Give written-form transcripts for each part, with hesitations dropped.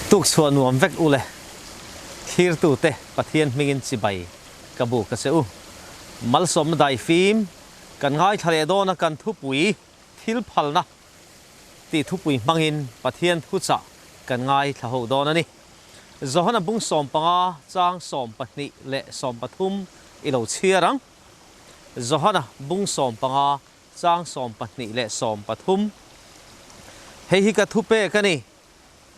Tukchhuah nuam vek u le. Thlirtute Pathian hmingin chibai ka buk a che u. Malsawmna daifim kan ngaithla leh dawn a kan thupui thil phalna tih thupui hmangin Pathian thuchah kan ngaithla ho dawn a ni. Johana bung 15 chang 12 leh 13 i lo chhiar ang. Johana bung 15 chang 12 leh 13. Hei hi ka thupek a ni,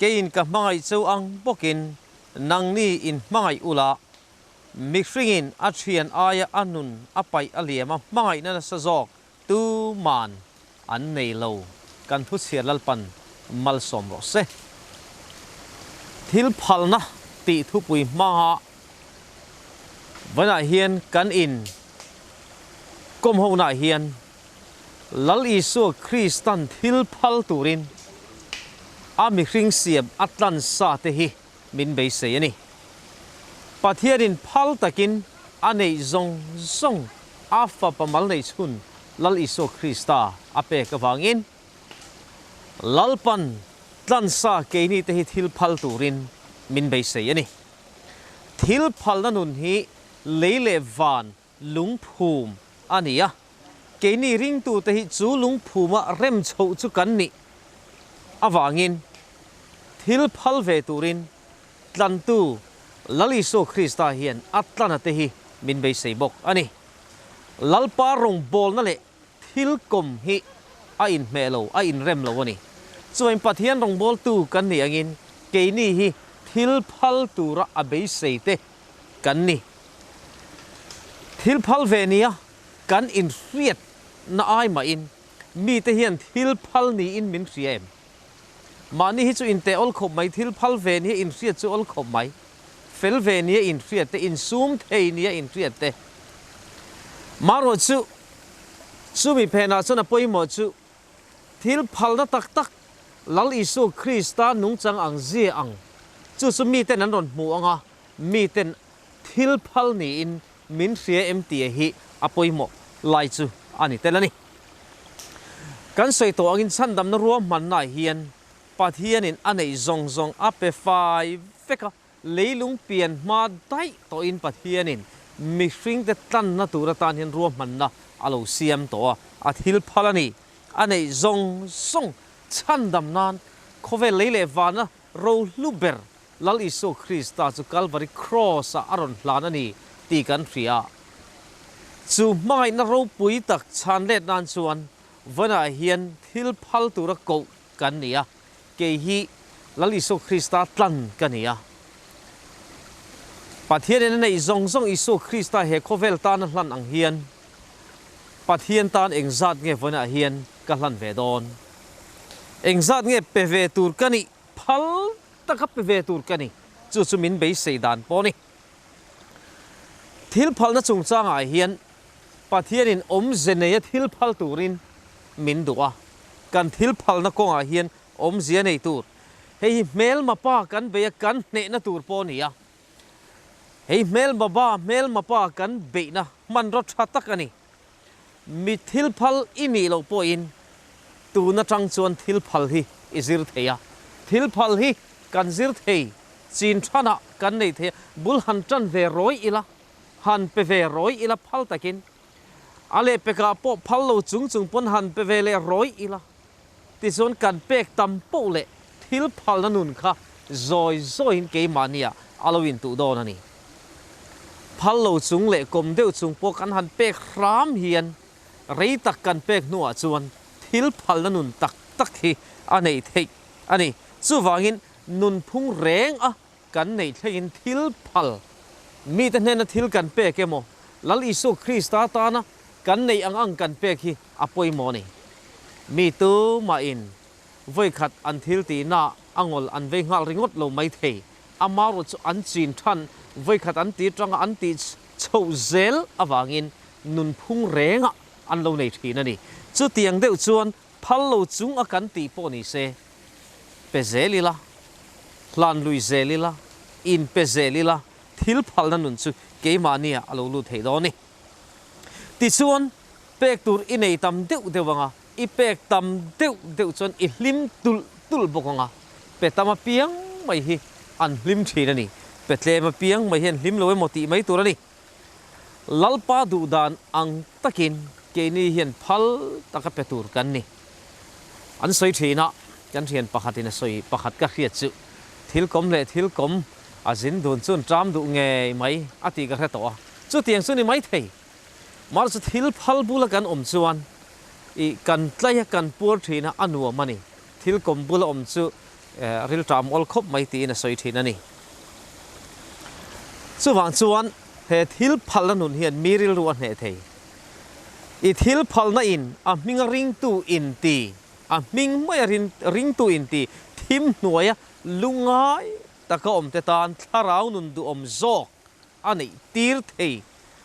Keiin ka hmangaih cheu ang bawkin nangni in hmangaih ula, mihringin a thian aia a nun a paih a liam a hmangaihna nasa zawk Tuman an nei lo. Kan thuchhiar Lalpan malsawm rawh se. Thil phalna tih thupui hmanga vawiinah hian kan in kawm honaah hian Lal Isua Kristan thil phal turin a mihring siam a tlan sa te hi min beisei a ni. Pathianin phal takin a neih zawng zawng a Fapa mal neih chhun Lal Isua Krista a pek avangin Lalpan tlansa keini te hi thil phal turin min beisei a ni. Thil phalna nun hi lei leh van lungphum a ni a, keini ringtute hi chu lungphuma rem chhoh chu kan nih avangin thil phal ve turin tlantu Lal Isua Krista hian a tlana te hi min beisei bawk a ni. Lalpa rawngbawlna leh thil kawm hi a inhmeh lo, a inrem lo a ni. Chuan Pathian rawngbawltu kan nih angin keini hi thil phal tura a beisei te kan ni. Thil phal ve nia kan inhriat na ai mahin mite hian thil phal niin min hria em? Mahni hi chu inteh awl khawp mai, thil phal ve nia inhriat chu awl khawp mai, fel ve nia inhriat te, insum thei nia inhriat te. Marawh chu, chumi phenah chuan a pawimawh chu thil phalna tak tak Lal Isua Krista nungchang ang zia ang chu chu miten an rawn hmu ang a, miten thil phal niin min hria em tih hi a pawimawh lai chu a ni tel a ni. Kan sawi tawh angin chhandamna ruahmannaah hian Pathianin a neih zawng zawng a pe fai vek a, leilung pian hma daih tawhin Pathianin mihringte tlanna tur atan hian ruahmanna a lo siam tawh a, a thil phal a ni. A neih zawng zawng chhandam nan khawvel lei leh vana rohlu ber Lal Isua Krista chu Kalvari Kraws-ah a rawn hlan a ni tih kan hria. Chu hmangaihna ropui tak chhan let nan chuan vawiinah hian thil phal tura koh kan ni a, kei hi Lal Isua Krista tlan ka ni a. Pathianin a neih zawng zawng Isua Krista he khawvel tana hlan ang hian Pathian tan engzat nge vawiinah hian ka hlan ve dawn? Engzat nge pe ve tur ka nih phal taka pe ve tur ka ni. Chu chu min beisei dan pawh a ni. Thil phalna chungchangah hian Pathianin awmze neia thil phal turin min duh a. Kan thil phalna kawngah hian awmzia nei tur. Hei hi hmelma pa kan beih a, kan hnehna tur pawh a ni a. Hei hmelma ba, hmelma pa kan beihna hmanraw tha tak a ni. Mi thil phal i nih loh pawhin tun atang chuan thil phal hi i zir thei a, thil phal hi kan zir thei, chin thanah kan nei thei a, bul han tan ve rawi ila, han pe ve rawi ila phal takin, a lehpekah pawh phal lo chung chung pawn han pe ve leh rawi ila, tichuan kan pek tam poh leh thil phalna nun kha zawi zawiin keimahniah a lo intuh dawn a ni. Phal lo chung leh kawm deuh chung pawh kan han pek hram hian rei tak kan pek hnuah chuan thil phalna nun tak tak hi a neih theih a ni. Chuvangin nunphung reng a kan neih thlengin thil phal mite hnena thil kan pek emaw Lal Isua Krista tana kan neih ang ang kan pek hi a pawimawh a ni. Mi tumahin vawikhat an thil tihna a ngawl an vei nghal ringawt lo maithei. Amarawh chu an chin than vawikhat an ti tanga an tih chhoh zel avangin nunphung rengah an lo nei thin a ni. Chutiang deuh chuan phal lo chung a kan tih pawh ni se, pe zel ila, hlan lui zel ila, in pe zel ila, thil phalna nun chu keimahniah a lo lut thei dawn a ni. Tichuan, pek tur i nei tam deuh deuh anga, i pek tam deuh deuh chuan i hlim tulh tulh bawk anga, pe tam apiang mai hi an hlim thin a ni. Pe tlem apiang mai hi an hlim lo emaw tih mai tur a ni. Lalpa duh dan ang takin keini hian phal taka pe tur kan ni. An sawi thin a, kan thian pakhatin a sawi pakhat ka hriat chu thil kawm leh thil kawm a zin dun chuan ṭam duh ngei mai a tih ka hre tawh a, chutiang chu ni maithei. Mahse chu thil phal bula kan awm chuan ih kan tlai a kan puar thin a, a nuam a ni. Thil kawm bula awm chu rilṭam awl khawp mai tiin a sawi thin a ni. Chuvang chuan he thil phalna nun hian mi rilru a hneh thei. I thil phalna in a hminga ringtu inti, a hming maia ringtu inti thim hnuaia lungngai taka awmte tan thlarau nun duhawm zawk a neih tir thei.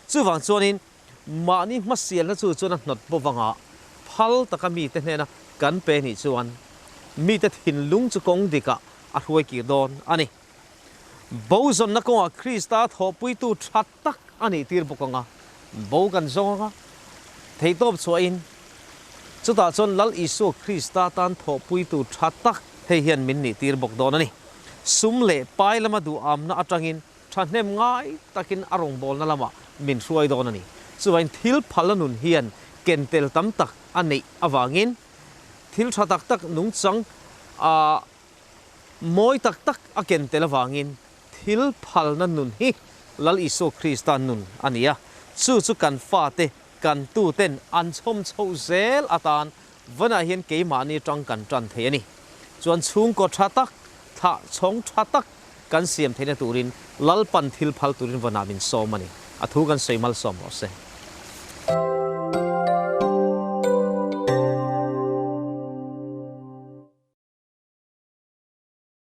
Chuvang chuanin mahni hmasialna chu chuan a hnawt bawk anga phal taka mite hnena kan pe nih chuan mite thinlung chu kawng dikah a hruai kir dawn a ni. Bo zawnna kawngah Krista thawhpuitu tha tak a nih tir bawk anga bo kan zawng anga theihtawp chhuahin chutah chuan Lal Isua Krista tan thawhpuitu tha tak hei hian min nih tir bawk dawn a ni. Sum leh pai lama duhamna atangin Thahnem ngai takin a rawngbawlna lamah min hruai dawn a ni. Chuvain thil phalna nun hian ken tel tam tak a neih avangin thil tha tak tak nungchang a mawi tak tak a ken tel avangin thil phalna nun hi Lal Isua Krista nun a ni a. Chu chu kan fate, kan tuten an chhawm chhoh zel atan vanah hian keimahni atang kan tan thei a ni. Chuan chhungkaw tha tak, thlah chhawng tha tak kan siam theihna turin Lalpan thil phal turin vanah min sawm a ni. A thu kan sawi malsawm rawh se.